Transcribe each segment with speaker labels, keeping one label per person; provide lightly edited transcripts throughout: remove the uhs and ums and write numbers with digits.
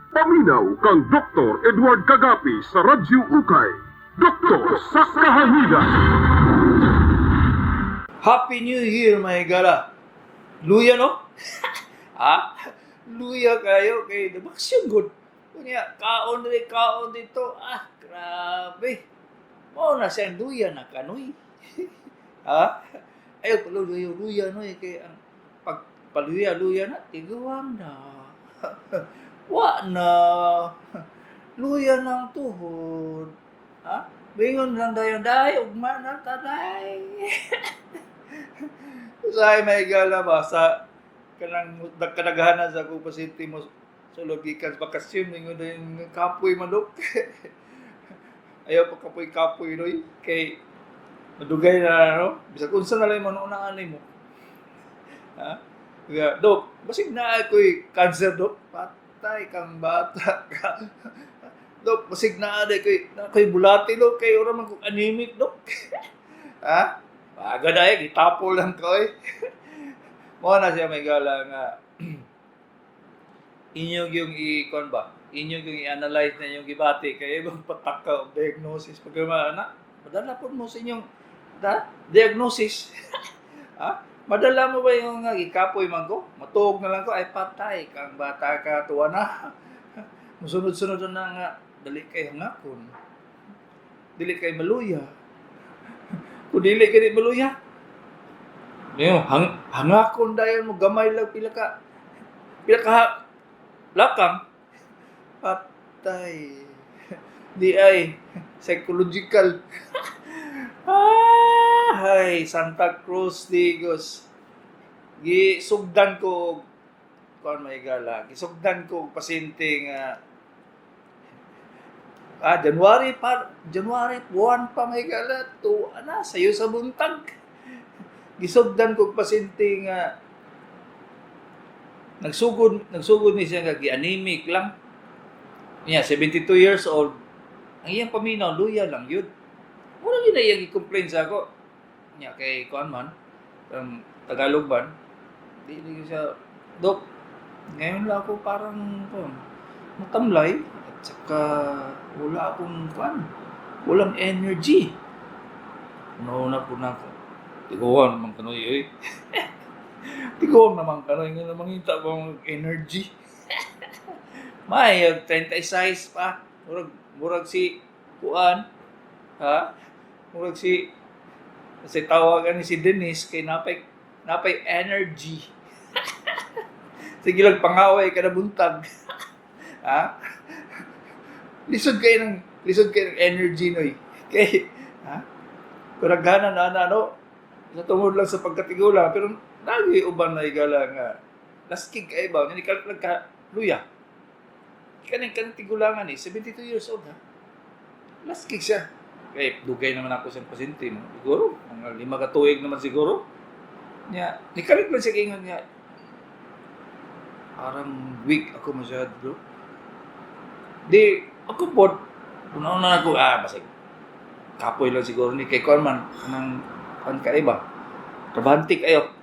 Speaker 1: Paminaw kang Dr. Edward Kagapi sa Radyo Ukay. Doktor sa Kahanginan.
Speaker 2: Happy New Year, mga higala. Luya, no? Ha? Luya kayo kay bakasyon good. Kunya, kaon diri, kaon dito. Ah, grabe. Mao na siyang luya na kanoy. Ha? Ayaw pala luya, luya no eh, kay ang pag paluya luya na tiguang na. Wa na. Luya ng tuhod. Ha? Bingon lang dayon day ugma na taday. Usahay may gala ba sa kanang kadaghanan sa akong pasyente mo sulod gikan sa bakasyon, ingon dayon kapoy manok. Ayaw pa kapoy kapoy noy kay madugay na, no, bisag unsa na lang mo unaan nimo. Ha? Kaya, "Dok, basig na ako'y cancer, Dok." Patay kang bata ka. "Dok, basig na ako'y na ako'y bulati, Dok, kay ora man kong anemic, Dok." Ha? Baga na eh, gitapo lang ko eh. Mao na siya, may gala nga inyong yung i-kon ba? Inyong yung i-analyze na inyong gibati kay ibang pataka og diagnosis pag na madala po mo sa inyong da, diagnosis. Ha? Madala mo ba yung nga gikapoy man ko? Matuog na lang ko ay patay kang bata ka, tuwa na. Musunod-sunod na nga dali kay hangakon. Dili kay maluya. Kung dili kay di maluya, Niyo, hangakon dayon mo gamay lang pila ka lakang patay. Di ay psychological. Ah, hay Santa Cruz Digos. Gisugdan ko kuan, may gala. Gisugdan ko og pasyente nga January pa, January 1 pa, may gala to ana sayo sa buntag. Gisugdan ko og pasyente nga nagsugod ni siya nga gi-anemic lang. Niya 72 years old. Ang iyang paminaw luya lang yun. Wala gyud na iyang i-complain sa ako. Niya kay kuan man, Tagalog man. Di di siya, "Dok, ngayon lang ako parang kuan, matamlay at saka wala akong kuan, walang energy." Una po na ako. Tiguan naman kanoy oy. Tiguan naman kanoy nga mangita pa ang energy. May 36 pa. Murag si kuan, ha? Murag si tawagan ni si Denise kay napay energy. Sige lang pangaway kada buntag. Ha? Lisod kayo ng energy noy. Kay ha? Kuragana na na no sa tungod lang sa pagkatigula, pero lagi uban na igala nga laskig kay ba ni kalplag ka luya. Kaning tigulangan ni 72 years old, ha. Laskig siya. Kay dugay naman ako sa pasyente mo. Siguro mga 5 ka tuig naman siguro. Nya, nikalit lang siya ingon niya. "Parang weak ako masyado, bro." Di, ako po, una-una ako, basig, kapoy lang siguro ni kay kuan man, anang, kuan ka iba. Trabahante kayo.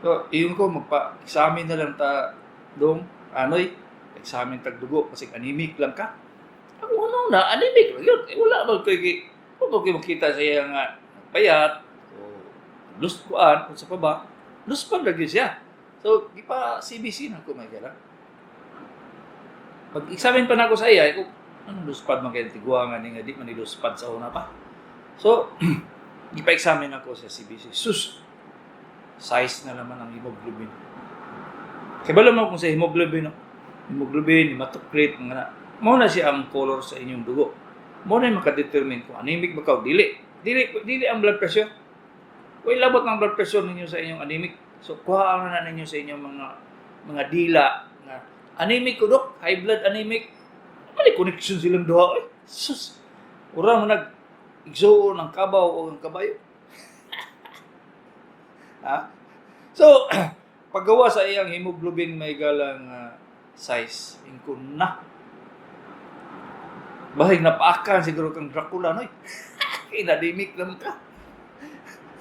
Speaker 2: So, iyon ko, magpa-examine na lang ta, dong, anoy, examine tag dugo, kasi anemic lang ka. Ako ano na, anemic lang yun. Eh, wala ba kayo makita sa iya nga, payat, o lus kuan, kung sa pa ba, lus pa lagi siya. So, gipa CBC na ko may gala. Pag-examine pa na ako sa iya, ko, anong luspad man kayo tiguangan ni nga di man ni luspad sa una pa. So, gipa-examine ako sa CBC. Sus, size na naman ang hemoglobin. Kaya balo mo kung sa hemoglobin, no? Hemoglobin, hematocrit, mga na. Mao na siya ang color sa inyong dugo. Mao na yung makadetermine kung anemic ba ka o dili. Dili ang blood pressure. Way labot ng blood pressure ninyo sa inyong anemic. So, kuha na ninyo sa inyong mga dila nga anemic ko, Dok, high blood, anemic. May connection silang duha eh. Sus. Ura mo nag igsuon ang kabaw o ang kabayo. Ha? So, paggawa sa iyang hemoglobin, may galang size, ingkon na. Bahig napaakan siguro kang Dracula, noy. Kay na-anemic lang ka.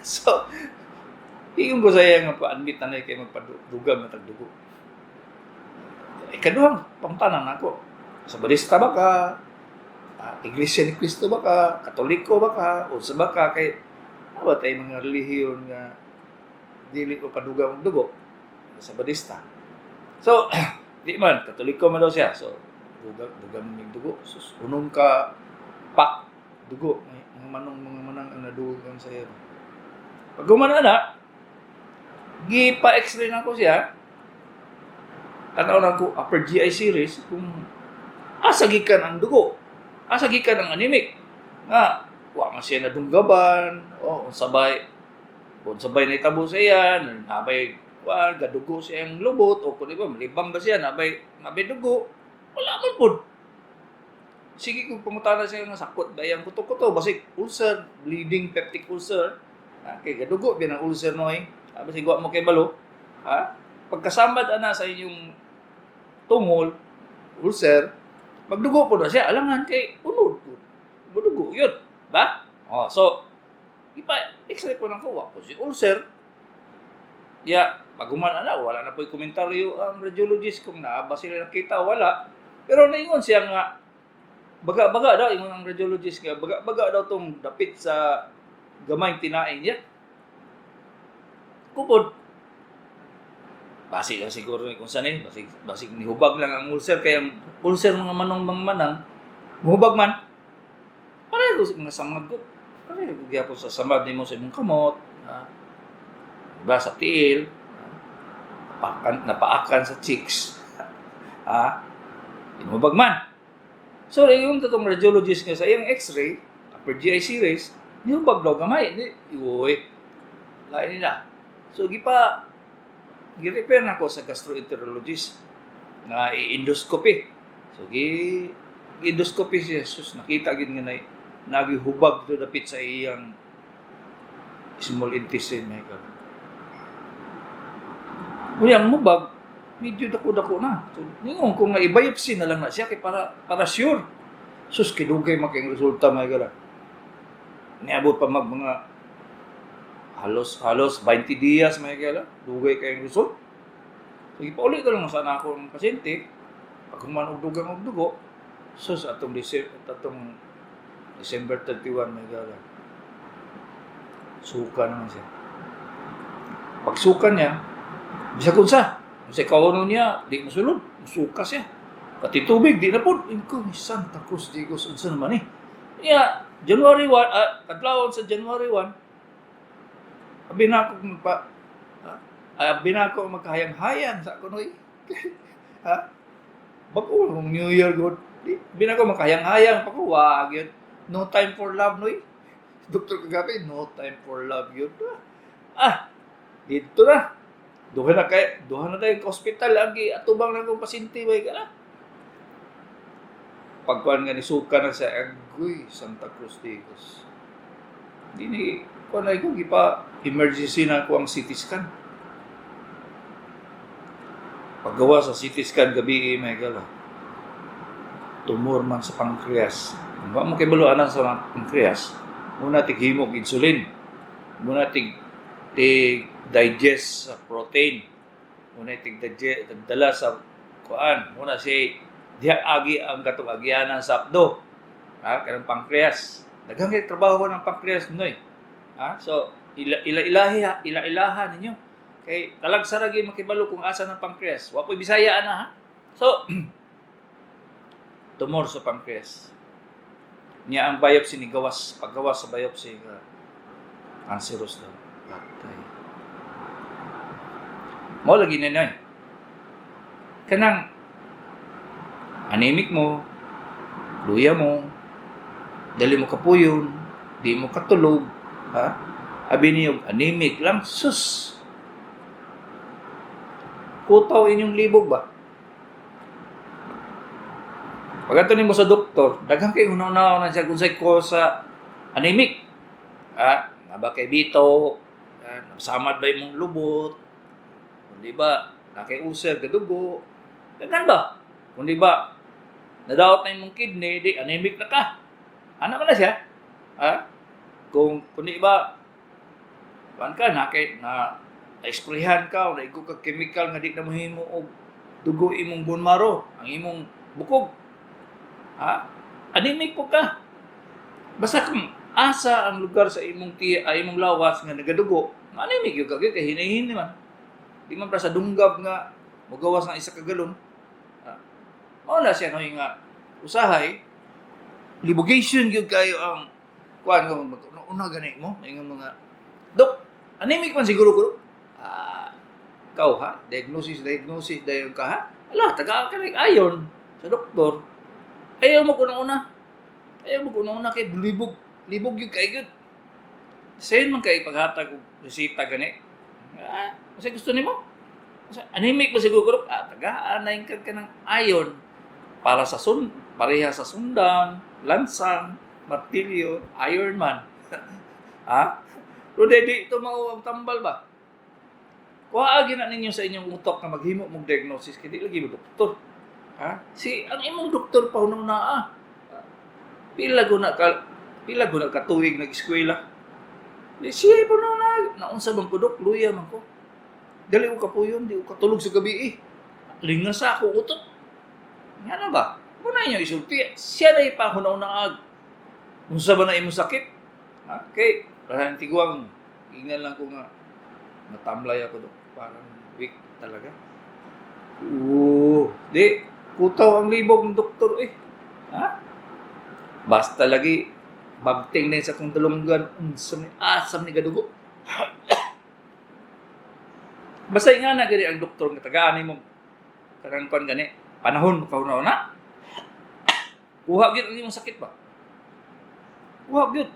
Speaker 2: So, ingon ko sa iya nga pa-admit na kay magpadugam na tagdugo. Ikaduhang pangutana nako. Sabadista ba ka? Iglesia ni Cristo ba ka? Katoliko ba ka? Unsa ba ka? Kay ba tay mga relihiyon nga dili ko padugang og dugo? Sabadista. So, di man, Katoliko man daw siya. So, dugang, dugang mig dugo. Sus, unom ka pak dugo. Mga manong, mga manang ang nadugang sa iyo. Pag gumana na, gipa-x-ray na ko siya. Tanaw na ko, upper GI series, kung asa gikan ang dugo, asa gikan ang anemic. Nga, wa man siya nadunggaban, o unsabay nahitabo sa iya, nabay wa gadugo siya ang lubot o kung di ba malibang ba siya, nabay dugo, wala man pud. Sige, kung pangutana siya nga sakot ba iyang kuto-kuto, basig ulcer, bleeding peptic ulcer. Ah, kay gadugo biya ang ulcer noy. Ah, basig wa mo kay balo. Ha? Pagkasamad ana sa inyong tungol, ulcer, magdugo po na siya. Alangan kay unod po. Madugo yun. Ba? Oh, so, ipa x-ray po ng kuwa po si ulcer. Ya, pag human ana, wala na po komentaryo ang radiologist kung naa ba sila nakita, wala. Pero naingon siya nga, baga-baga daw, ingon ang radiologist nga, baga-baga daw tong dapit sa gamay tinain niya. Kupod, basig lang siguro ni kung saan eh, basig, basig nihubag lang ang ulcer, kaya ang ulcer mga manong mga manang, muhubag man, pareho sa mga samad ko, pareho gyapon sa samad nimo sa imong kamot, ha? Diba, sa tiil, napaakan, napaakan sa cheeks, ha? Inubag man. So, yung totoong radiologist nga sa iyang x-ray, upper GI series, nihubag daw gamay. Ni, uy, lain nila. So, gipa, gi-refer na ko sa gastroenterologist na i-endoscopy. So, gi endoscopy siya. Sus, nakita gid nga na nagihubag do dapit sa iyang small intestine, my God. Unya ang mubag, medyo dako-dako na. So, ningon ko nga i-biopsy na lang na siya kay para sure. Sus, kidugay man kay resulta, my God. Niabot pa mag mga halos halos 20 dias, my God. Dugay kay result. So, ipauli ko lang sana ako ang pasyente. Pag human og dugang og dugo, sus, atong December 31, my God. Suka naman siya. Pagsuka niya, bisag unsa, sa kauno niya, di mosulod, suka siya. Pati tubig, di na po. Inko, Santa Cruz, Digos, unsa naman eh. Niya, January 1, kadlawon sa January 1, abi na ako magpa, ha? Abi na ako magkahayang-hayang sa ako noy. Ha? Bago ang New Year good. Di, abi na ako magkahayang-hayang pa ko, wag yun. No time for love noy. Dr. Kagabi, no time for love yun. Ah, dito na. Duha na tayo hospital ang atubang na kong pasyente bay ka na. Pagkuan nga ni suka na sa agoy Santa Cruz Digos. Di ni kuan na ko gipa emergency na ako ang CT scan. Paggawa sa CT scan gabi may gala. Tumor man sa pancreas. Kung wa mo kay anan sa pancreas, muna tig himog insulin. Muna tig tig digest sa protein. Muna tig digest dala sa kuan. Muna si diha agi ang katong agianan sa apdo. Ha, kanang pancreas. Daghang kay trabaho ng pancreas noy. Ha? So ila ila ilahi ila ilaha ninyo. Kay talagsa ra gyud makibalo kung asa ng pancreas. Wa po'y Bisaya ana ha. So tumor sa pancreas. Niya ang biopsy ni gawas, paggawas sa biopsy nga cancerous daw. Patay. Mo lagi na noy. Kanang anemic mo, luya mo, dali mo kapuyon, di mo katulog, ha? Abi niyo anemic lang, sus. Kutaw inyong libog ba? Pag ato nimo sa doktor, daghang kay una-una na siya kung sa'y cause sa anemic. Ha? Nga ba kay bito, ha? Samad ba imong lubot? Kung di ba, na kay ulcer, gadugo. Daghan ba? Kung di ba, nadaot na imong kidney, di anemic na ka. Ana ka na siya. Ha? Kung di ba, kuan ka, na kay, na na-sprayhan ka, o naigo ka chemical nga di na mahimo og Dugo imong bone marrow, ang imong bukog. Ha? Anemic po ka. Basta kung asa ang lugar sa imong tiya, ay imong lawas nga nagadugo, anemic gyud ka kay hinahin man. Di man pra sa dunggab nga mogawas ng isa ka galon. Ha? Mao na siya no nga usahay libogation gyud kayo ang kuan nga una gani mo ingon mga dok, anemic man siguro ko. Ah, ikaw ha, diagnosis diagnosis dayon ka ha, ala taga ka rin ayon sa doktor, ayaw mo kuna una, ayaw mo kuna una kay libog libog gyud kay gyud sayon man kay paghatag og resita gani. Ah, kasi gusto nimo. Kasi anemic ba siguro ko? Ah, tagaan na ka ng ayon para sa sun pareha sa sundang, lansang, martilyo, Iron Man. Ha? Pero di ito mao ang tambal ba? Kuha na ninyo sa inyong utok nga maghimo mong diagnosis kay di lagi mo doktor. Ha? Si ang imong doktor pa hunong naa. Pila guna ka tuig nag-eskwela. Di siya pa na naunsa bang kudok luya man ko. Dali ko kapuyon, di ko katulog sa gabi eh. Lingas sa ako utok. Nga na ba? Muna inyo isulti. Siya na ipahunaw na ag. Unsa ba na imong sakit? Ha? Okay. Parang tiguang. Ingnan lang ko nga. Natamlay ako do. Parang weak talaga. Oo. Di. Kutaw ang libog ng doktor eh. Ha? Basta lagi. Babting na sa kong dalunggan. Unsa ni asam ni gadugo. Basta nga na gani ang doktor nga tagaan nimo kanang kuan gani. Panahon makahunaw na. Kuha gyud ang imong sakit ba? Kuha gyud.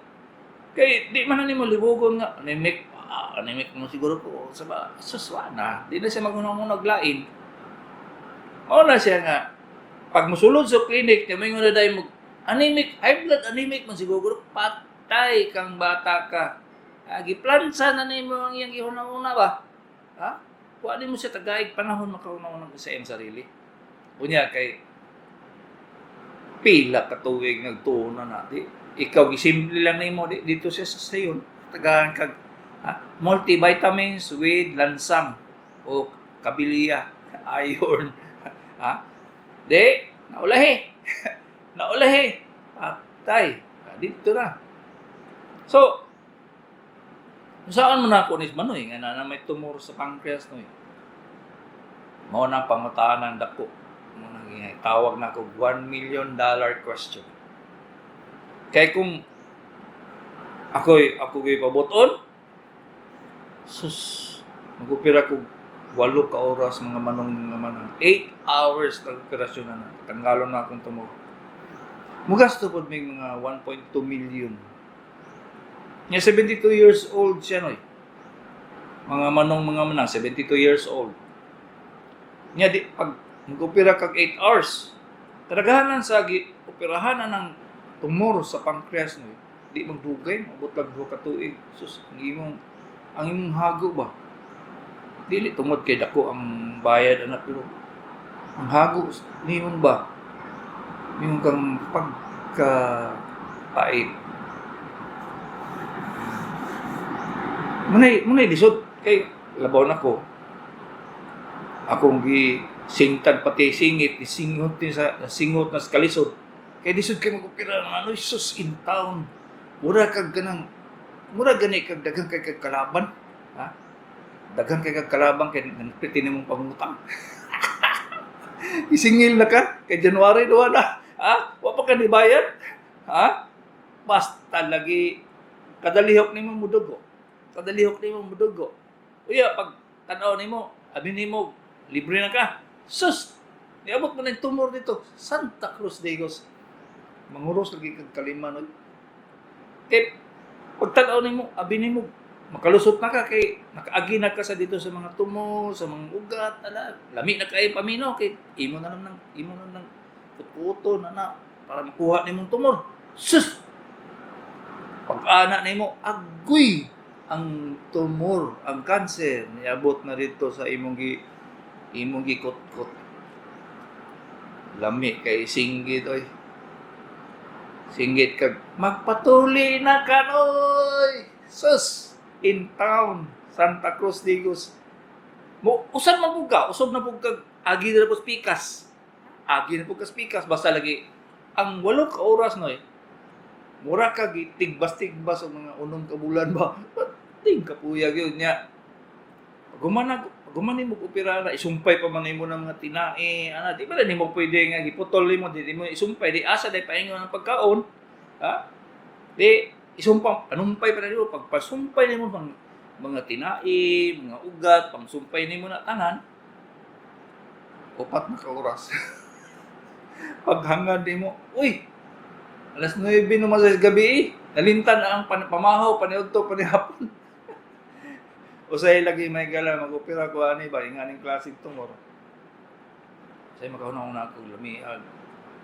Speaker 2: Kay di man na nimo libugon nga anemic, ah, anemic mo siguro ko sa ba suswa na. Di na siya maghunahunag lain. Mao na siya nga pag musulod sa clinic, niya moingon na dahil mo anemic, high blood anemic man siguro, patay kang bata ka. Ah, giplansa na nimo ang iyang gihuna-una ba? Ha? Kuha nimo siya tagaig panahon makahuna-una sa iyang sarili. Unya kay pila ka tuig nagtuon na na di ikaw gisimple lang nimo di dito siya sa sayon tagahan kag ha, multivitamins with lansang o kabilia iron, ha, di naulahi naulahi patay. Ah, dito na. So saan mo na ako ni Manoy nga na may tumor sa pancreas noy, mao na pangutanan dako mo nang tawag na ko $1 million question. Kay kung ako'y ako gyud pabuton, sus, mag-opera ko 8 ka oras, mga manong mga manang 8 hours na operasyon na na tanggalon na akong tumor, mugasto pod may mga 1.2 million. Nya 72 years old siya noy, mga manong mga manang, 72 years old. Nya di pag mag-opera kag 8 hours, kadaghanan sa gi operahan na ng tumor sa pancreas noy, di magdugay, maabot lang 2 ka tuig. Sus, ang imong hago ba, dili tungod kay dako ang bayad anak, pero ang hago nimong ba nimong kang pagka pait. Munay lisod kay labaw na ko akong gi singtad pati singit, isingot ni sa singot na sa kalisod kay lisod kay mag-opera ng ano, sus, in town mura kag kanang mura gani kag daghan kay kag kalaban, ha, daghan kay kag kalaban kay nanpiti nimong pangutang. Isingil na ka kay January duha na, ha, wa pa ka nibayad, ha. Basta lagi kadalihok nimo mudugo, kadalihok nimo mudugo. Uya pag tan-aw nimo, abi nimo libre na ka. Sus, niabot mo na yung tumor dito Santa Cruz Digos, manguros lagi kag kalima no. Kay pag tan-aw nimo, abi nimo makalusot na ka kay nakaagi na ka sa dito sa mga tumo, sa mga ugat, ala, lami na kay paminaw kay imo na lang nang imo na lang kutkuto na na para makuha nimong tumor. Sus! Pag-ana nimo, agoy ang tumor, ang kanser niabot na dito sa imong gikutkot. Lami kay singgit oy. Singgit kag magpatuli na kanoy. Sus, in town, Santa Cruz Digos. Mo usan man pud ka, usog na pud kag Agi na po pikas. Agi na po kas pikas basta lagi ang 8 ka oras, noy. Mura ka gitigbas-tigbas og mga 6 ka bulan ba. Ting kapuya gyud niya. Pag human nimo opera na, isumpay pa man nimo ng mga tinae, ana, di ba na nimo pwede nga giputol nimo, di mo isumpay, di asa day paingon ang pagkaon, ha? Di isumpay, panumpay pa na nimo, pagpasumpay nimo pang mga tinae, mga ugat, pangsumpay nimo na tanan, 4 na ka oras. Paghangad nimo, uy, alas 9 naman sa gabi eh. Nalintan na ang pamahaw, paniudto, panihapon. Usay lagi may gala, mag-opera ko ani ba, inganing klaseng tumor. Say makahuna na ako lamiag.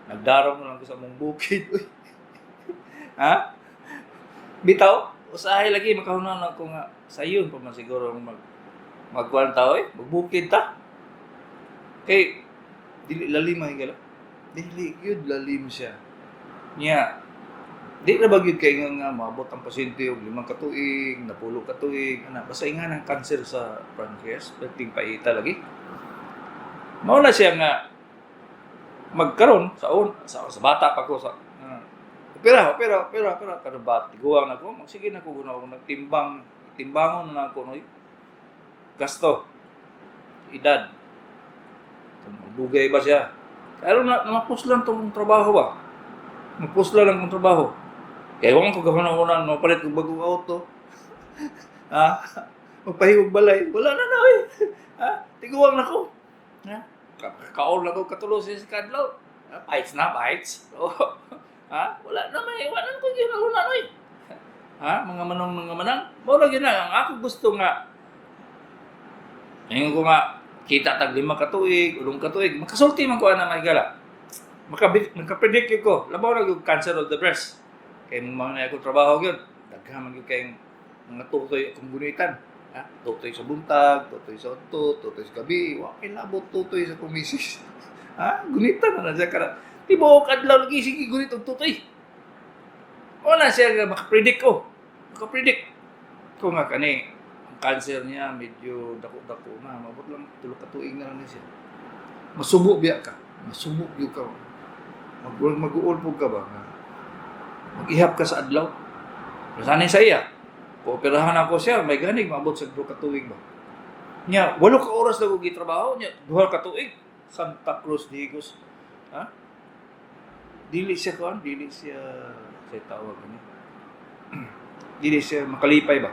Speaker 2: Nagdarong na lang ko sa mong bukid. Uy. Ha? Bitaw, usahay lagi makahuna na ako nga sayon pa man siguro ang magkuan ta oy, magbukid ta. Kay dili lalim ang higala. Dili gyud lalim siya. Nya, di na ba gyud kay nga maabot ang pasyente og 5 ka tuig, 10 ka tuig, ana, basta nga ng cancer sa pancreas, perting paita lagi. Mao na siya nga magkaron sa on sa bata pa ko sa opera, opera, opera, opera karon ba tiguang na ko, magsige na ko guna ko nagtimbang, timbangon na ako, noy. Gasto, edad. Dugay ba siya? Pero na mapuslan tong trabaho ba? Mapuslan lang tong trabaho. Kaya wa man ko gahuna-huna mapalit og bagong auto. Ha? Magpahimog balay. Wala na na oy. Ha? Tiguang na ko. Ha? Kaon lang ko katulo sa kadlaw. Ha? Bites na, bites. Oh. Ha? Wala na may, wala na ko ginahuna oy. Ha? Mga manong mga manang. Mao ra gyud na ang ako gusto nga. Ingon ko nga kita tag 5 ka tuig, 8 ka tuig, makasulti man ko ana may gala. Maka-predict gyud ko, labaw na gyud cancer of the breast. Kay mga na akong trabaho gyud, daghan man gyud kay mga tutoy akong gunitan. Ha? Tutoy sa buntag, tutoy sa udto, tutoy sa gabi, wa kay labot tutoy sa akong misis. Ha? Gunitan na na siya kara. Tibuok adlaw lagi sige gunit og tutoy. Wala siya nga makapredict ko. Makapredict. Ko nga kani ang cancer niya medyo dako-dako na, mabot lang 3 ka tuig na lang ni siya. Masubo biya ka. Masubo gyud ka. Mag-uol po ka ba? Nga mag-ihap ka sa adlaw. Sanay sa iya. Kooperahan ako siya, may ganig maabot sa 2 ka tuig ba. Nya, 8 ka oras na ko gitrabaho nya, 2 ka tuig. Santa Cruz de Higos. Ha? Dili siya kuan, dili siya sa tawag ani. Dili siya makalipay ba.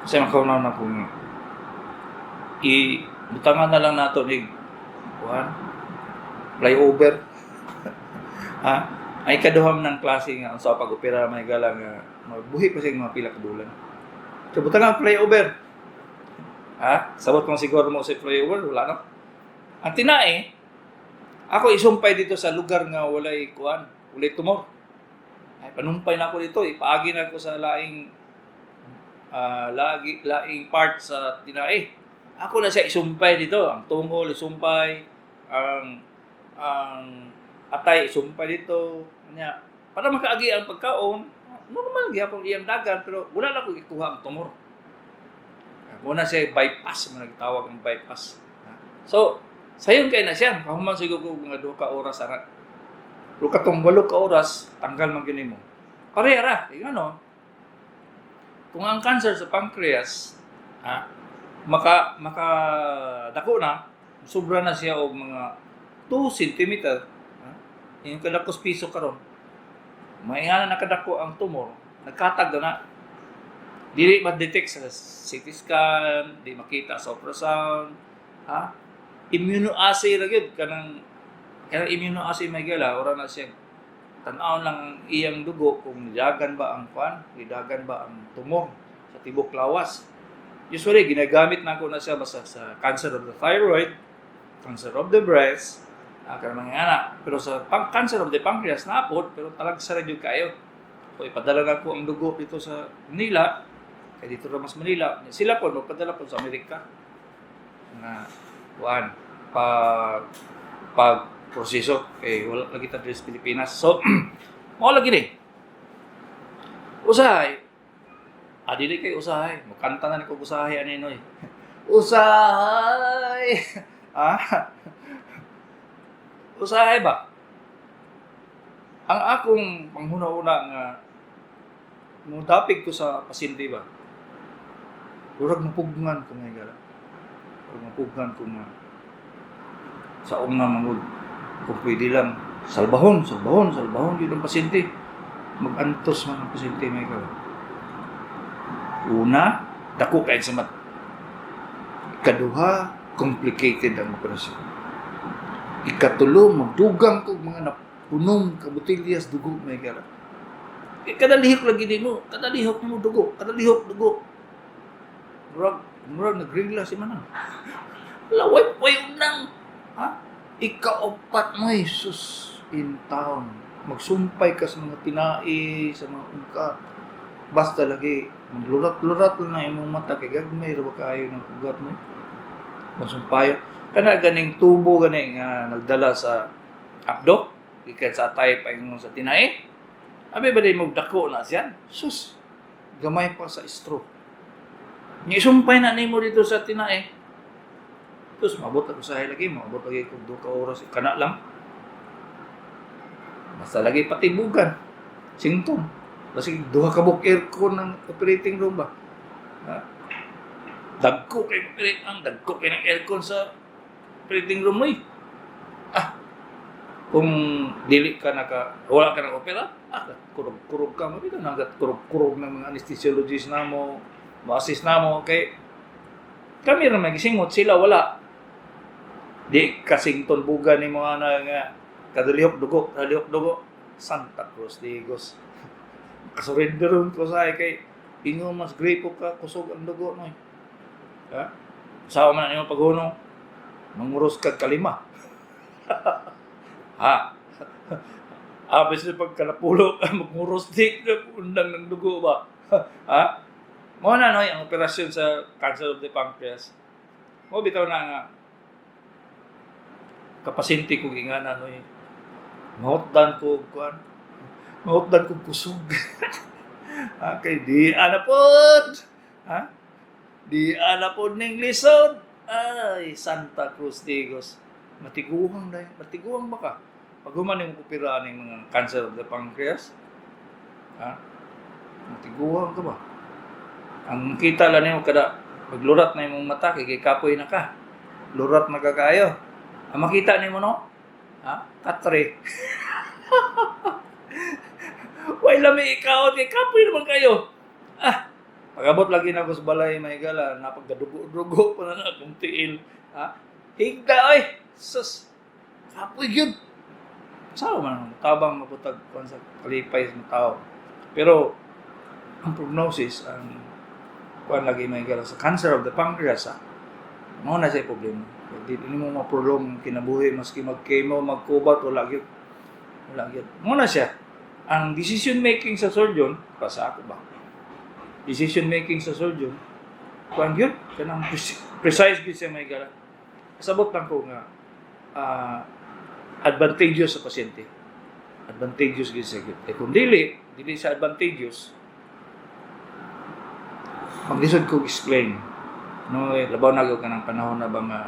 Speaker 2: Kasi makauna na kung i butangan na lang nato ni kuan flyover. Ha? Ay kaduham ng klase nga ang sa pag-opera may gala nga magbuhi pa siya mga pila ka bulan. So butangan flyover. Ha? Sabot kong siguro mo sa flyover, wala no. Ang tinae, ako isumpay dito sa lugar nga walay kuan, walay tumor. Ay panumpay na ako dito, ipaagi na ako sa laing lagi laing part sa tinae. Ako na siya isumpay dito, ang tungol isumpay, ang atay isumpay dito. Nya, para makaagi ang pagkaon, normal gyapon iyang dagan pero wala na ko ikuha ang tumor. Muna siya bypass, man nagtawag ang bypass. So, sayon kay na siya, kahuman siguro ko mga 2 ka oras ara. Pero katong 8 ka oras, tanggal man gyud nimo. Pareha ra, kay ano, kung ang cancer sa pancreas, ha, maka dako na, sobra na siya og mga 2 cm, ha, yung kadakos piso karon. May na nakadako ang tumor, nagkatag na na. Dili ma-detect sa CT scan, di makita sa ultrasound, ha? Immunoassay ra gyud kanang immunoassay may gala, ora na siya tan-awon lang ang iyang dugo kung nidagan ba ang kwan, nidagan ba ang tumor sa tibok lawas. Usually ginagamit na ko na siya basta sa cancer of the thyroid, cancer of the breast, kanang mga ana. Pero sa cancer of the pancreas napod, pero talagsa ra gyud kayo. So ipadala na ko ang dugo dito sa Manila, kay dito ra mas Manila. Sila po magpadala po sa Amerika nga kuan pag pag proseso kay wala lagi ta diri sa Pilipinas. So mao lagi ni. Usahay. Ah, dili kay usahay. Mukanta na ni ko usahay ani noy. Usahay. Ah. Usahay ba? Ang akong panghuna-una nga mudapig ko sa pasyente ba, murag mapugngan ko, mga higala. Murag mapugngan ko nga sa una mangud kung pwede lang salbahon, salbahon, salbahon yun ang pasyente. Mag-antos man ang pasyente, mga higala. Una, dako kay sa mat. Ikaduha, complicated ang operasyon. Ikatulo, magdugang ko mga napunong kabotilyas dugo, mga higala. Eh, kada lihok lagi din mo, kada lihok mo dugo, kada lihok dugo. Murag, murag nagrigla si Manang. Laway pa yung nang, ha? Ikaupat mo, Jesus, in town. Magsumpay ka sa mga tinai, sa mga ugat. Basta lagi, maglurat-lurat lang na imong mata, kay gagmay ra ba kaayo ng ugat mo. Masumpay. Kana ganing tubo gani nga nagdala sa abdo, gikan sa atay pa sa tinai. Abi ba di mo dako na siya? Sus, gamay pa sa straw. Nga isumpay na nimo dito sa tinae. Tapos maabot ako sa lagi, maabot lagi kog 2 ka oras, kana lang. Basta lagi patibugan. Singtong. Kasi duha ka buok aircon ng operating room ba. Ha? Dagko kay operate ang dagko kay ng aircon sa operating room mo eh. Ah. Kung dili ka naka wala ka nang opera, ah, kurog-kurog ka mo bitaw nanggat kurog-kurog ng mga anesthesiologist namo, mo-assist namo kay kami ra magisingot, sila wala. Di kasington buga ni mga na nga kadalihok dugo, kadalihok dugo. Santa Cruz Digos. Kasurrender ko sa kay ingon mas gripo ka kusog ang dugo no. Ha? Sawa man nimo paghunong, manguros kag kalima. Ha? Abis na pagkalapulo, manguros di undang ng dugo ba? Ha? Mo na no ang operasyon sa cancer of the pancreas. Mo bitaw na nga kapasyente ko gingana no. Mahutdan ko kuan. Mahutdan ko kusog. Okay, di ana pod. Ha? Di ana pod ning lisod. Ay, Santa Cruz Digos. Matiguang dahil. Matiguang ba ka? Pag human yung opera ning mga cancer of the pancreas, ha? Matiguang ka ba? Ang kita lang nimo kada paglurat na imong mata kay kapoy na ka. Lurat na ka kaayo. Ang makita nimo no? Ha? Katre. Way lami ikaw kay kapoy naman kayo. Ah, pag-abot lagi na ako sa balay, may gala, napagkadugo-dugo pa na akong tiil. Ha? Higda oy. Sus. Kapoy gyud. Sawa man tabang maputag kuan sa kalipay sa tao. Pero ang prognosis ang kuan lagi may gala sa cancer of the pancreas, ha? Mao na siya problema. Di mo ma-prolong kinabuhi maski mag-chemo, magkubat, wala gyud. Wala gyud. Mao na siya. Ang decision making sa surgeon, pa sa ako ba? Decision making sa surgeon, kuan gyud, kanang precise gyud siya, may gala. Sabot lang ko nga advantageous sa pasyente. Advantageous gyud siya gyud. Eh kung dili, dili siya advantageous, maglisod ko explain. No, eh, labaw na gyud kanang panahon na ba nga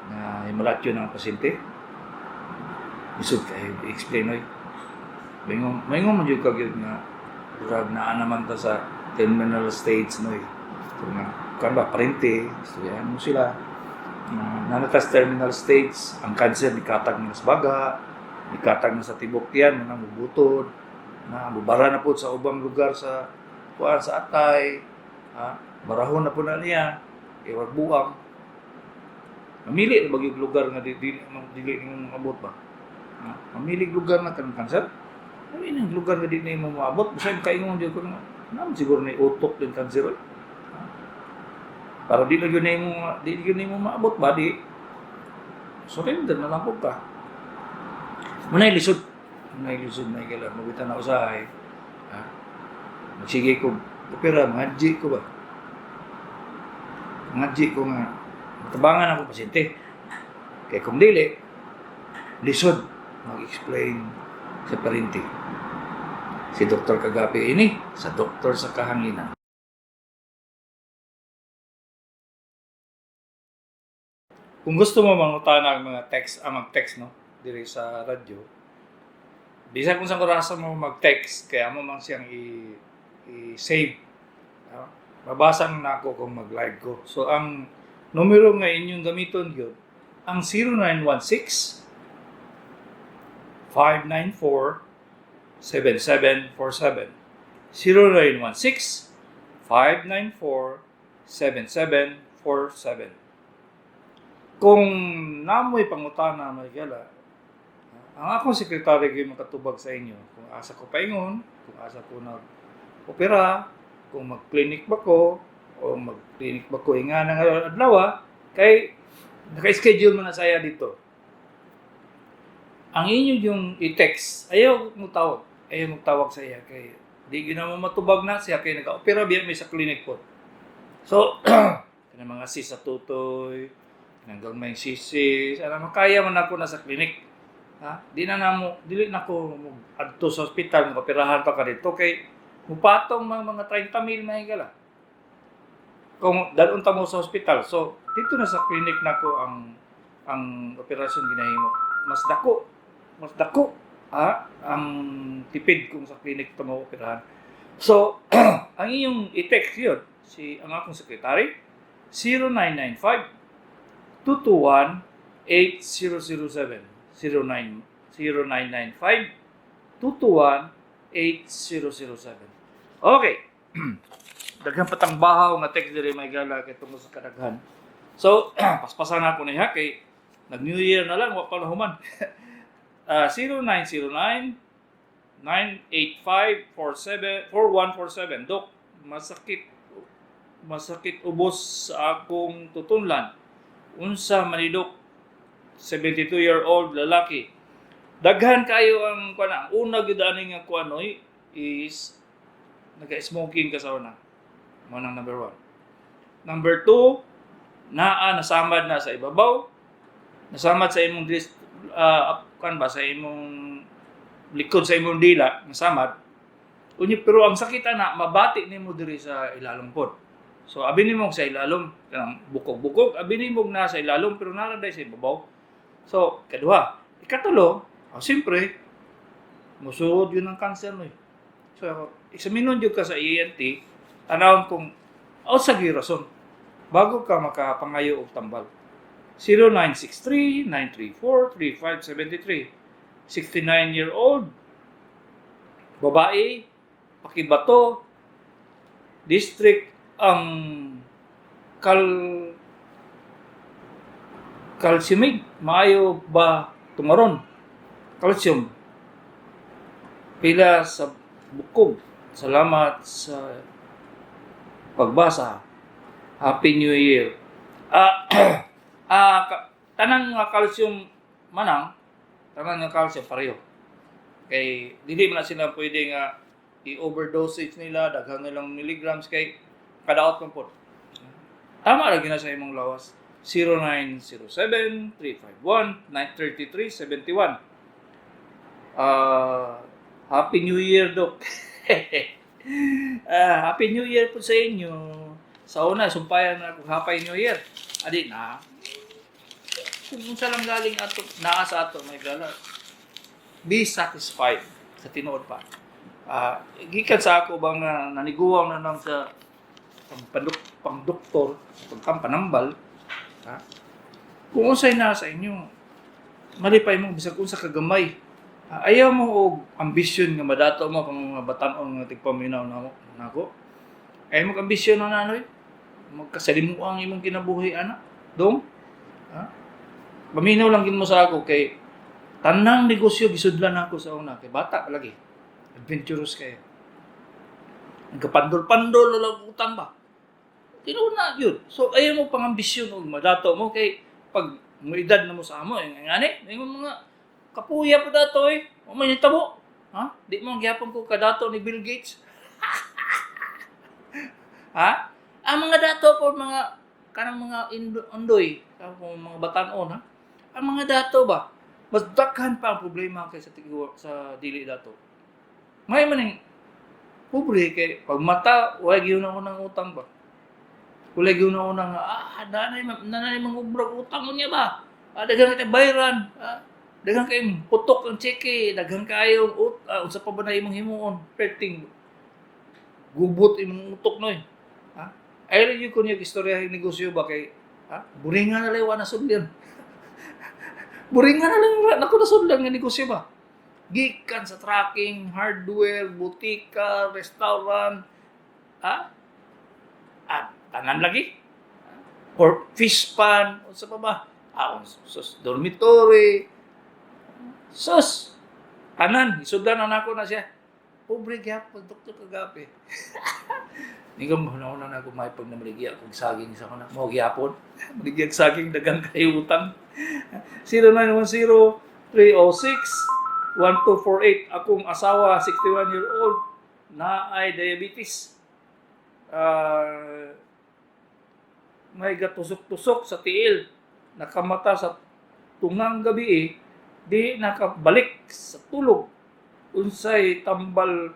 Speaker 2: na himalatyo ng pasyente. Lisod kayo i-explain oy. Maingon, maingon man gyud ka gyud nga murag naa naman ta sa terminal stage no eh. So nga, kan ba parente, istoryahan mo sila. Na naa ta sa terminal stage, ang cancer nikatag na sa baga, nikatag na sa tibok yan, na mubutod, na mubara na po sa ubang lugar sa kuan sa atay, ha? Barahon na po na niya, kay wag buang. Mamili na ba yung lugar nga di, di, dili nimo maabot ba? Ha? Mamili lugar na kanang cancer? Mamili ng lugar nga di nimo maabot, basta kaingon jud ko nga, naman siguro na utok din cancer oy. Ha? Para di lang yun nimo di yun nimo maabot ba di surrender na lang po ka. Muna'y lisod. Muna'y lisod na kailan. Mabitan na usahay. Ha? Magsige ko, opera, mangadji ko ba? Mangadji ko nga, matabangan ako pasyente. Kaya kung dili, lisod mag-explain sa parente. Si Dr. Kagapi ini, sa Doktor sa Kahanginan. Kung gusto mo mangutana ang mga text, ang mag-text, no, diri sa radyo. Bisan kung sa orasa mo mag-text, kaya mo man siyang i-save. Ah, mabasa na ako kung mag-live ko. So ang numero nga inyong gamiton gyud ang 0916 594 7747. 0916 594 7747. Kung namoy pangutana, mga higala, ang akong sekretary gyud makatubag sa inyo kung asa ko paingon, kung asa ko nag opera, kung mag-clinic ba ko o mag-clinic ba ko inga nga adlaw, kay naka-schedule mo na saya dito. Ang inyo yung i-text, ayaw mo tawag, ayaw mo tawag sa iya kay di gyud na mo matubag na siya kay nag-opera biya may sa clinic po. So, kanang mga sis sa tutoy, kanang may sisis, ana makaya man ako na sa clinic. Ha? Di na namo, dili na ko mo adto sa ospital, operahan pa ka dito kay mupatong mga 30 mil, mga higala, kung dalon ta mo sa ospital. So, dito na sa clinic nako ang operasyon ginahimo. Mas dako ang tipid kung sa clinic ta mo operahan. So, ang iyong i-text yun, si ang akong secretary, 0995 221 8007. 09 0995 221 8007. Okay. Daghan patang bahaw nga text diri, mga higala, kay tungod sa kadaghan. So, paspasan ako niya kay nag New Year na lang, wa pa na human. 0909 985 47 4147. Dok, masakit masakit ubos sa akong tutunlan. Unsa man ni, Dok? 72-year-old lalaki. Daghan kayo ang kuan. Ang una gyud ani nga kuan oy is nag-smoking ka sa una. Mo nang number one. Number two, naa nasamad na sa ibabaw. Nasamad sa imong dis, kan ba sa imong likod, sa imong dila, nasamad. Unya pero ang sakit ana mabati nimo diri sa ilalom pod. So abi nimo sa ilalom kanang bukog-bukog, abi nimo na sa ilalom pero nara day sa ibabaw. So kaduha, ikatulo, oh, siyempre musuod yun ang cancer mo eh. So eksaminon jud ka sa ENT, tanawon kung unsa gyud rason bago ka makapangayo og tambal. 0963-934-3573. 69-year-old babae, Paquibato District, ang calciumig maayo ba tumaron calcium pila sa bukog? Salamat sa pagbasa. Happy New Year. Tanang nga calcium manang, tanan nga calcium pareho kay dili man na sila pwede nga i-overdosage nila, daghan nilang milligrams kay kadaot man pod. Tama ra gina sa imong lawas. 0907 351 933 71. Happy New Year, Doc. Happy New Year po sa inyo. Sa una, sumpayan na ako Happy New Year. Adi na. Kung unsa lang galing ato, naa sa ato, mga higala. Be satisfied sa tinuod pa. Gikan sa ako bang naniguwang na lang sa pangpaduk, pangdoktor, pagkampanambal, ha? Kung unsay na sa inyo, malipay mo bisag unsa kagamay. Ayaw mo og ambisyon nga madato mo kung mga batan-on nga tigpaminaw na nako. Ayaw mo og ambisyon na nanoy. Magkasalimuang imong kinabuhi ana. Dong. Ha? Paminaw lang gin mo sa ako kay tanang negosyo gisudlan ako sa una kay bata pa lagi. Adventurous kayo. Nagkapandol-pandol na lang utang ba? Tinuod na yun. So ayaw mo pang ambisyon og madato mo kay pag mo edad na mo sa amo, eh, ngani, may mga kapuya po dato eh. O may tabo. Ha? Di mo gihapon ko kadato ni Bill Gates. Ha? Ang mga dato po mga kanang mga undoy, kanang mga batan-on, ha. Ang mga dato ba mas daghan pa ang problema kaysa sa dili dato. May man ning pobre kay pag mata way gyud ako ng utang ba. Walay guna-una nga, nanay mga ubrag utang mo niya ba? Ah, daghan kay bayran. Ah, daghan kay putok ang tseke, daghan kayo unsa pa ba na imong himuon? Perting gubot imong utok noy. Ha? Ay rin yun ko niya istorya ng negosyo ba kay ha? Buringa na lang wa na sudlan. Buringa na lang wa nako na sudlan nga negosyo ba? Gikan sa trucking, hardware, butika, restaurant, ha? Ah, tanan lagi. Or fish pan, unsa pa ba? Ah, sus, dormitory. Sus, tanan, isudlan na nako na siya. Pobre gyapon, Doktor Kagapi. Ni ko na na ako may pag namaligya kog saging sa kana. Mo gyapon. Maligya saging, dagang kayo utang. 0910 306 1248. Akong asawa, 61 year old, na ay diabetes. May gatusok-tusok sa tiil, nakamata sa tungang gabi eh, di nakabalik sa tulog. Unsay tambal,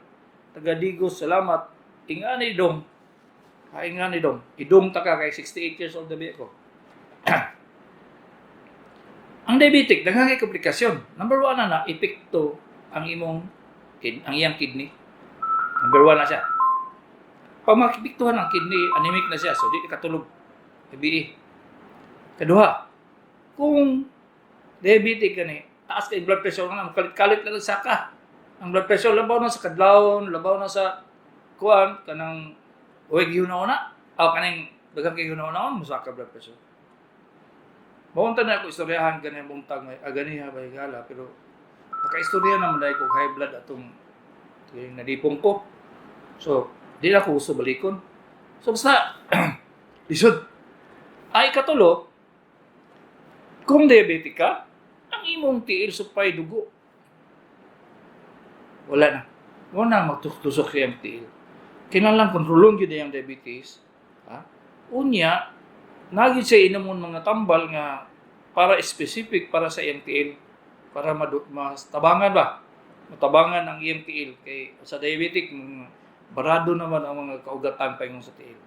Speaker 2: taga Digos, salamat. Ingani dong. Ha, ingani dong. Idong ta ka kay 68 years old na biya ko. Ang diabetic, daghan kay komplikasyon. Number one na na, epekto ang ang iyang kidney. Number one na siya. Pag makipiktuhan ang kidney, anemic na siya. So, di ka katulog. Gabi. Kaduha, kung diabetic ka ni, taas kay blood pressure nga, makalit-kalit na lang saka. Ang blood pressure, labaw na sa kadlawon, labaw na sa kuan, kanang uweg yun na, o kanang daghang kay yun na, musaka blood pressure. Maunta na ako istoryahan ganyan buntag may aganiha ba higala, pero nakaistorya naman dahil kog high blood atong yung nadipong ko. So, di na ako gusto balikon. So, basta, lisod. Ay, katulo, kung diabetic ka, ang imong tiil supay dugo. Wala na. Wala na magtusok sa iyang tiil. Kinahanglan kontrolon gyud ang diabetes. Ha? Unya, nagid siya inomon mga tambal nga para specific para sa iyang tiil para mas tabangan ba, matabangan ang iyang tiil kay sa diabetic mga barado naman ang mga kaugatan pa sa tiil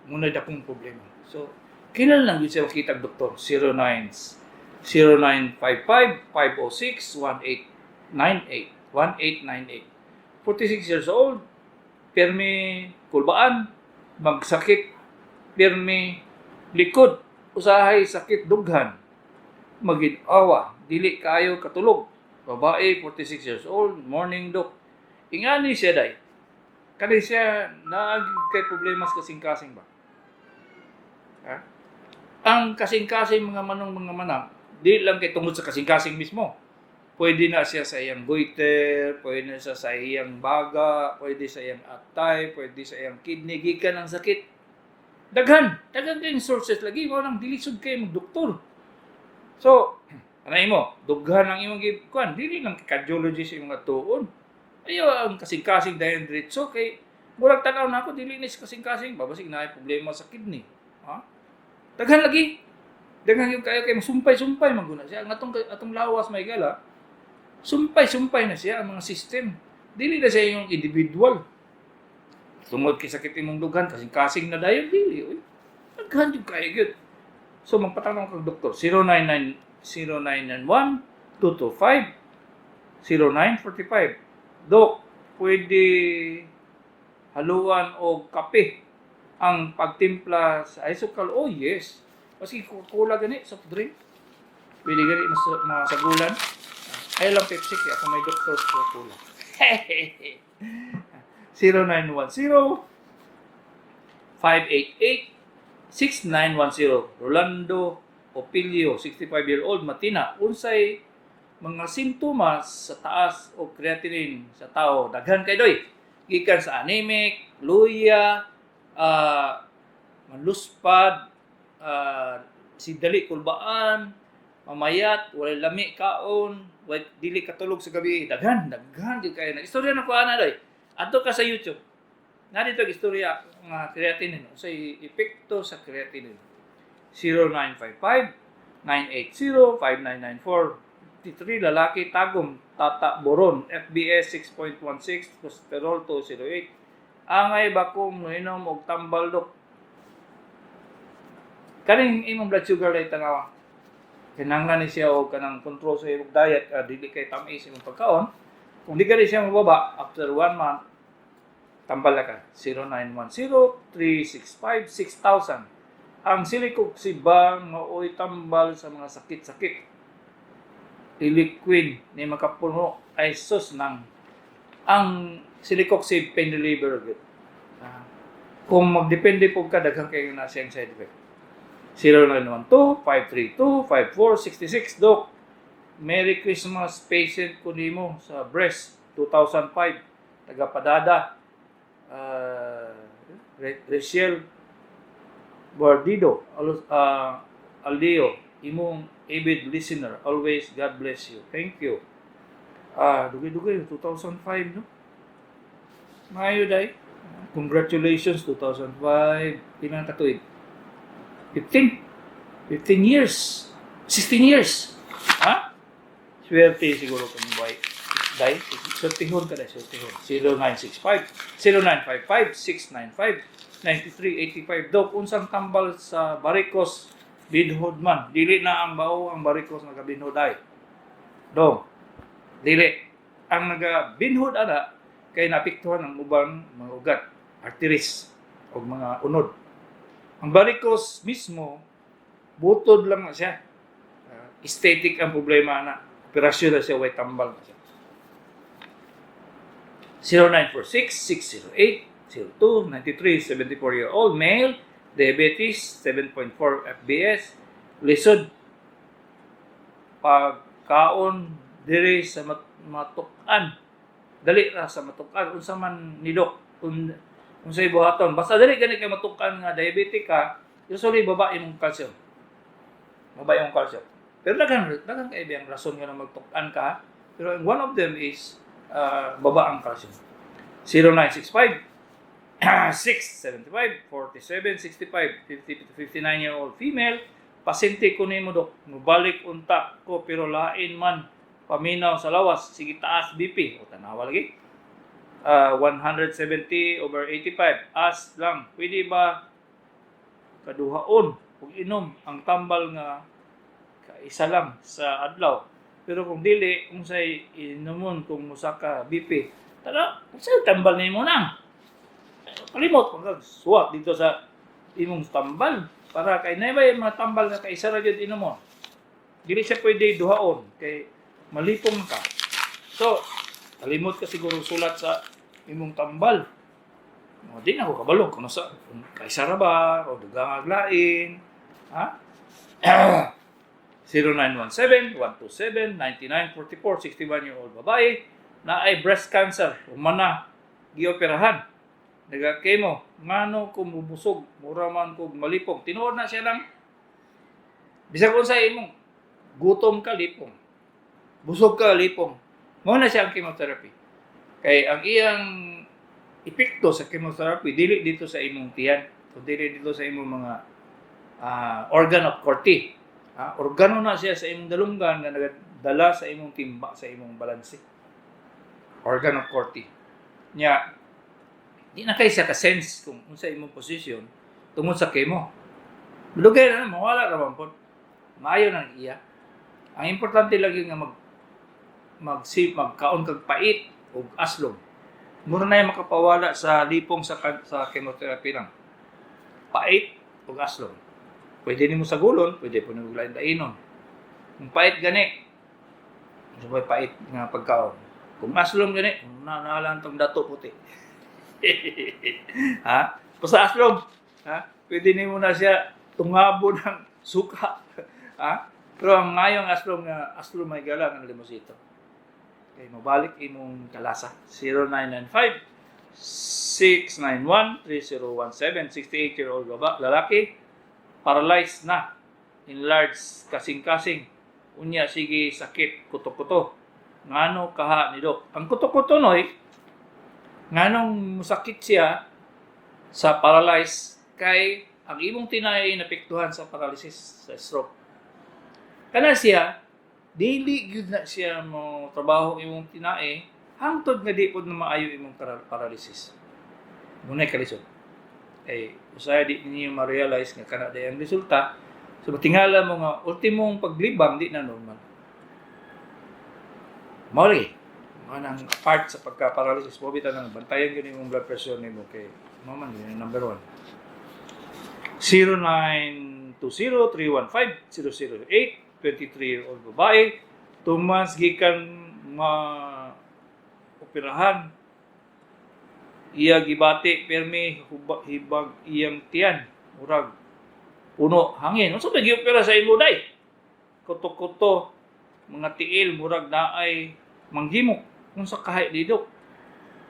Speaker 2: muna dakong problema. So kailan lang yun siya makita ang doktor. 09 0955 506 1898 1898. 46 years old, pirmi kulbaan, magsakit pirmi likod, usahay sakit dughan, magid-awa, dili kaayo katulog. Babae, 46 years old. Morning, Doc. Ingani siya day, kani siya naag kay problema sa kasing-kasing ba, ha? Ang kasing-kasing mga manong mga manang, di lang kay tungod sa kasing-kasing mismo. Pwede na siya sa iyang goiter, pwede na siya sa iyang baga, pwede sa iyang atay, pwede sa iyang kidney, gikan ang sakit. Daghan, daghan kayong sources lagi mo nang dilisod kay mag doktor. So, anay mo, dughan ang imong kuan, dili lang cardiologist imong atuon. Ayaw ang kasing-kasing dayon diretso kay murag tan-aw na ako dili ni sa kasing-kasing, babasig naay problema sa kidney. Ha? Daghan lagi. Daghan yung kayo kay sumpay-sumpay man guna siya. Ang atong atong lawas may gala, sumpay-sumpay na siya ang mga system. Dili na siya yung individual. Tungod kay sakit imong dughan, kasing-kasing na dayon dili oy. Daghan jud kayo gyud. So magpatanong kag doktor 099 0991 225 0945. Dok, pwede haluan og kape ang pagtimpla sa isukal? Oh yes. Maski Coca-Cola gani, soft drink. Pwede gani mas masagulan. Ay lang Pepsi kaya ako may doktor sa Coca-Cola. 0910 588 6910. Rolando Opilio, 65-year-old, Matina. Unsay mga sintomas sa taas o creatinine sa tao? Daghan kay doy. Gikan sa anemic, luya, maluspad, si dali kulbaan, mamayat, walay lami kaon, walay dili katulog sa gabi. Daghan, daghan gyud kayo. Istorya na ko ana doy. Adto ka sa YouTube. Na dito ang istorya nga creatinine. Unsay epekto sa creatinine? 0955 980 5994. 53, lalaki, Tagum, Tata Boron. FBS 6.16, cholesterol 208. Angay ba kung moinom og tambal, Dok? Kaning imong blood sugar ay tanawa. Kinahanglan ni siya og kanang control sa imong diet, dili kay tamis imong pagkaon. Kung di ka rin siya mababa after one month, tambal ka. 0910-365-6000. Ang celecoxib ba maoy tambal sa mga sakit-sakit? Iliquin ni makapuno ay sus nang ang celecoxib, pain reliever gyud. Kung magdepende po ka, daghan kayo na siyang side effect. 0912-532-5466. Doc, Merry Christmas. Patient ko nimo sa breast 2005, taga Padada. Rachel Bardido Aldeo, imong avid listener always. God bless you. Thank you. Dugay-dugay 2005, no? Maayo day. Congratulations. 2005, ilang katuig? 15, 15 years, 16 years, ha? Swerte siguro kung boy day. Swertihon ka day, swertihon. 0965 0955 695 9385. Dok, unsang tambal sa varicose, binhod man? Dili na ang bao ang varicose nagabinhod ay. Dong. Dili. Ang nagabinhod ana kay naapektuhan ang ubang mga ugat, arteries o mga unod. Ang varicose mismo, butod lang na siya. Aesthetic ang problema na. Operasyon na siya, way tambal na siya. 0946-608-0293, 74-year-old male, diabetes, 7.4 FBS, lisod pagkaon diri sa matukan. Dali ra sa matukan. Unsa man ni, Dok? Kung unsay buhaton? Basta dali gani kay matukan nga diabetic ka, usually baba imong calcium. Baba imong calcium. Pero daghan daghan kay ang rason nga na magtukan ka. Pero one of them is baba ang calcium. 0965 675 47 65, 50 to 59 year old female, pasyente ko nimo, Dok. Mubalik unta ko pero lain man paminaw sa lawas, sige taas BP o tanawa lagi. 170 over 85. As lang, pwede ba kaduhaon ug inom ang tambal nga kaisa lang sa adlaw? Pero kung dili, unsay inumon kung musaka BP? Tara, unsay tambal nimo nang? Kalimot kung suwat dito sa imong tambal para kay na yung mga tambal nga kaisa ra gyud inomon. Dili siya pwede duhaon kay malipong ka. So, kalimot ka siguro sulat sa imong tambal. O, di na ako kabalo kung nasa kung kaisa ra ba o dugang lain. Ha? 0917-127-9944, 61-year-old babae na ay breast cancer, humana gioperahan, naga-chemo. Ngano kung mubusog mura man kog malipong? Tinuod na siya lang, bisag unsa imong gutom ka, lipong, busog ka, lipong. Mao na siya ang chemotherapy kay ang iyang epekto sa chemotherapy dili dito sa imong tiyan o dili dito sa imong mga organ of Corti. Organo na siya sa imong dalunggan nga nagadala sa imong timba, sa imong balanse. Organ of Corti. Nya, di na kay siya ka-sense kung unsa imong posisyon tungod sa chemo. Dugay na, mawala ra man pod. Maayo nang iya. Ang importante lagi nga mag mag magkaon kag pait ug aslom. Mura na yung makapawala sa lipong sa chemotherapy lang. Pait ug aslom. Pwede nimo sagulon, pwede po nimo lain dainon. Kung pait gani, sa pait nga pagkaon. Kung aslom gani, na nalang tong dato puti. Ha? Basta aslom, ha? Pwede nimo na siya tungabo ng suka. Ha? Pero ang ngayong aslom nga aslom may gala ng limosito. Kay mabalik imong kalasa. 0995 691 3017, 68-year-old lalaki, paralyzed na, enlarged kasing-kasing, unya sige sakit kuto-kuto. Ngano kaha ni, Dok, ang kuto-kuto noy? Nganong musakit siya sa paralyzed? Kay ang imong tinay napektuhan sa paralysis, sa stroke. Kana siya dili gyud na siya mo trabaho imong tinae hangtod nga di pod na maayo imong paralysis. Munay kalisod. Kay usahay di ninyo ma-realize nga kana day ang resulta. So matingala mo nga ultimong paglibang di na normal. Mao lagi. Mao nang part sa pagka-paralysis mo bitaw nang bantayan gyud imong blood pressure nimo kay mao man gyud ang number one. 0920-315-008, 23-year-old babae, 2 months gikan ma operahan. Iya gibati permi hibag iyang tiyan, murag puno hangin. Unsa ba giopera sa imo, day? Kuto-kuto mga tiil, murag naay manghimok. Unsa kaha ni, Dok?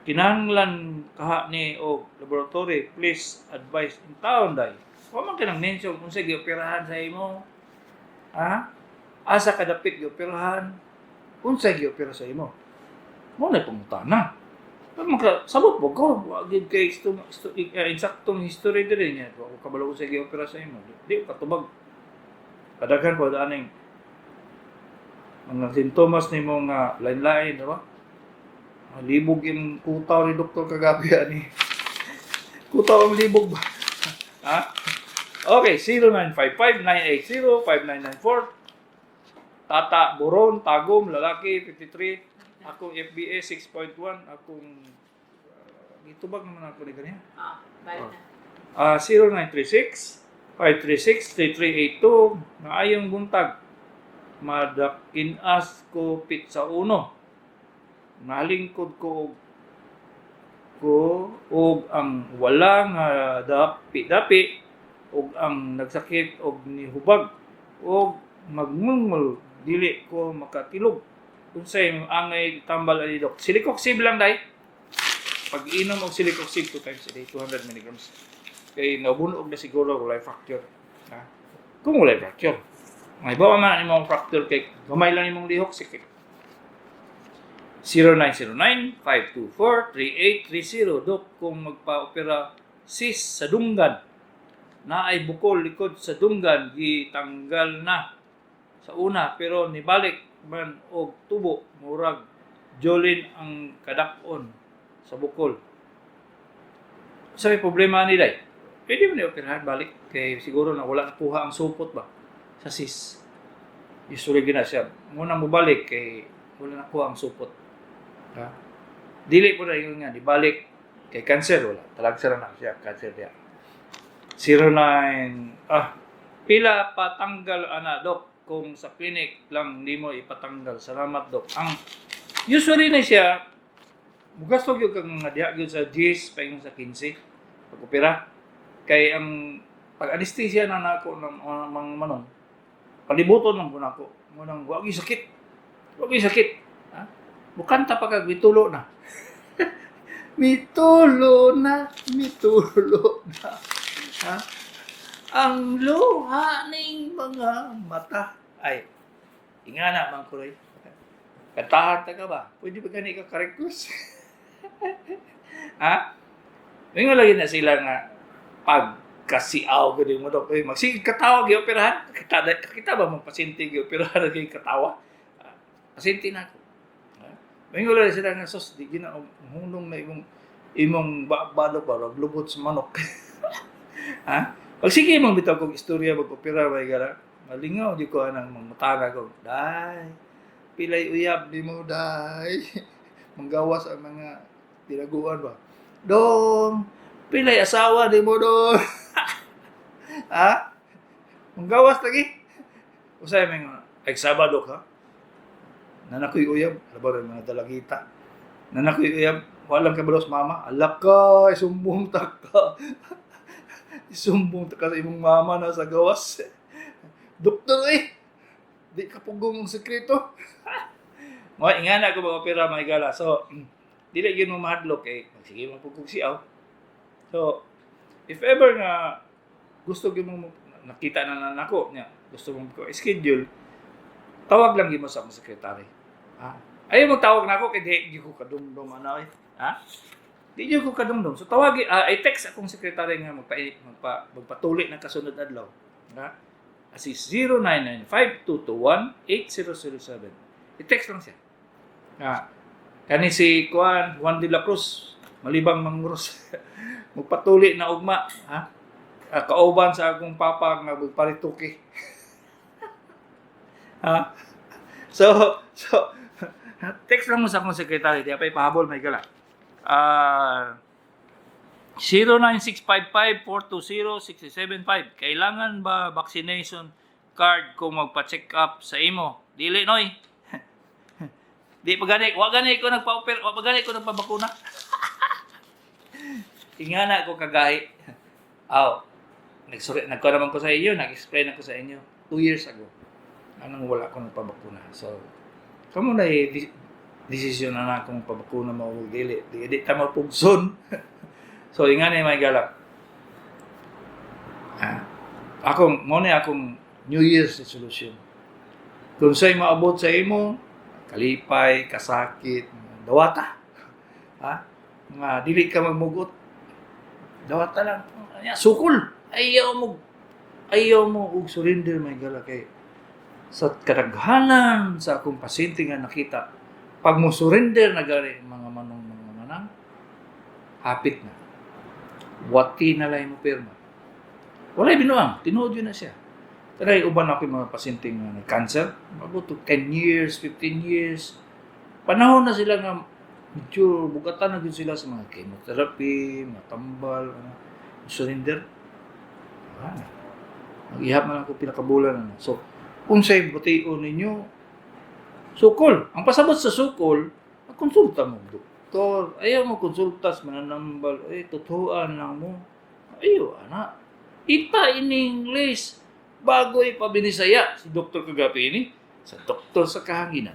Speaker 2: Kinahanglan kaha ni og laboratory? Please advise in town, day. Wa man kanang mention unsa gioperahan sa imo. Ha? Asa kadapit gioperahan? Unsa giopera sa imo? Mao na pangutana. Pero maka sabot mo ko, wa gid kay insaktong history diri niya. Wa ko kabalo unsa giopera sa imo. Di ko katubag. Kadaghan po aning mga sintomas nimo nga lain-lain, di ba? Libog yung kutaw ni Doktor kagabi ani. Kutaw ang libog ba? Ha? Okay, 0955-980-5994. Tata Boron, Tagum, lalaki, 53. Akong FBS 6.1, akong gitubag naman ako ni kaniya.
Speaker 3: Ah, balik na.
Speaker 2: 0936 536 3382. Maayong buntag. Madakinas ko pitsa uno. Nalingkod ko og ang wala nga dapi-dapi og ang nagsakit og nihubag og magmulmul, dili ko makatilog. Unsay angay tambal ani, Dok? Celecoxib lang, day. Pag-inom og Celecoxib two times a day, 200 milligrams, kay nabunog na siguro, walay fracture, ha? Kung walay fracture, may bawa man imong fracture kay gamay lang imong lihok, sikit. 0909-524-3830. Dok, kung magpa-opera sis sa dunggan, naay bukol likod sa dunggan, gitanggal na sa una pero nibalik man og tubo, murag jolin ang kadak-on sa bukol. Sa may problema ni, day, pwede mo ni operahan balik kay siguro na wala nakuha ang supot ba sa sis. Usually gina siya muna mo balik kay wala nakuha ang supot, ha? Dili po na yun nga nibalik kay cancer, wala talagsa na siya cancer diya. 09 pila patanggal ana, Dok, kung sa clinic lang nimo ipatanggal? Salamat, Dok. Ang usually na siya mugasto gyud kang nga diha gyud sa 10 paingon sa 15 pag opera kay ang pag anesthesia na nako ng mga manong palibuton lang po nako mo nang wa gyud sakit, wa gyud sakit, ha? Mukanta pa kag mitulo na, mitulo na, mitulo na, ha? Ang luha ning mga mata ay ingana man ko rin. Kantahan ta ka ba? Pwede ba gani ka ka-request, ha? Mingon lagi na sila nga pagkasiaw gud mo, Dok. Eh, magsige katawa gioperahan. Kita kita ba mong pasyente gioperahan kay katawa? Ah, pasyente na ako. Ha? Mingon lagi sila nga sus di gina hunong na imong imong balo ba lubot sa manok. Ha? Pag sige mong bitaw kog istorya mag-opera may gara, malingaw di ko anang mangutana ko. Day, pilay uyab di mo, day? Manggawas ang mga tinaguan ba? Dong, pilay asawa di mo, dong? Ha? Manggawas lagi? Usay may nga, ay Sabado ka? Nanakoy uyab, alam ba mga dalagita? Nanakoy uyab, walang kabalos mama. Alak ka, isumbong ta ka. Isumbong ta ka sa imong mama na sa gawas. Doktor eh, di ka pugong ang sekreto. Mo ingana ko mag-opera mga gala. So, dili gyud mo mahadlok kay magsige man pud kog siaw. So, if ever nga gusto gyud mo nakita na na nako niya, gusto mo ko schedule, tawag lang gyud mo sa akong secretary. Ha? Ayaw mo tawag na ako kay di gyud ko kadumdum ana eh. Ha? Di gyud ko kadumdum. So tawagi, i-text akong secretary nga magpatuli ng kasunod adlaw. Ha? Asi 0995-221-8007. I-text lang siya. Nga, kani si Juan, Juan de la Cruz, Malibang mangros. Magpatuli na ugma, ha? Ah, kauban sa akong papa nga magparituki. Ha? So text lang mo sa akong secretary, di pa ipahabol may gala. Ah, 09655-420-675. Kailangan ba vaccination card kung magpa-check up sa imo? Dili, noy. Di pa gani, wa gani ko nagpa-oper, wa pa gani ko nagpabakuna. Ingana ko kagahi. Aw, nagsuri, nagkuha naman ko sa inyo, nag-explain ako sa inyo 2 years ago. Anong wala ko nagpabakuna. So, kamo na desisyon na na akong pabakuna mo o dili. Di, di ta mapugson. So, ingana may galak. Ah, akong, mo na akong New Year's resolution. Kung sa'y maabot sa imo, kalipay, kasakit, dawata. Ha? Nga, dili ka magmugot. Dawata lang. Anya, sukol. Ayaw mo og surrender, may gala, kay sa kadaghanan sa akong pasyente nga nakita, pag mo surrender na gani, mga manong, mga manang, hapit na wati na lang mo pirma, walay binuang tinuod yun na siya. Pero uban ako yung mga pasyente nga nag-cancer, mabot og 10 years, 15 years, panahon na sila nga medyo bugatan na gyud sila sa mga chemotherapy, mga tambal, ano, surrender. Wala na. Mag-ihap na lang ko pinakabulan. Ano. So, unsay bution ninyo, sukol. Ang pasabot sa sukol, magkonsulta mo doktor. Ayaw mo konsulta sa mananambal. Eh, tutuan lang mo. Ayaw, ana. Ita in English. Bago ipabinisaya si Dr. Kagapi ini sa Doktor sa Kahanginan.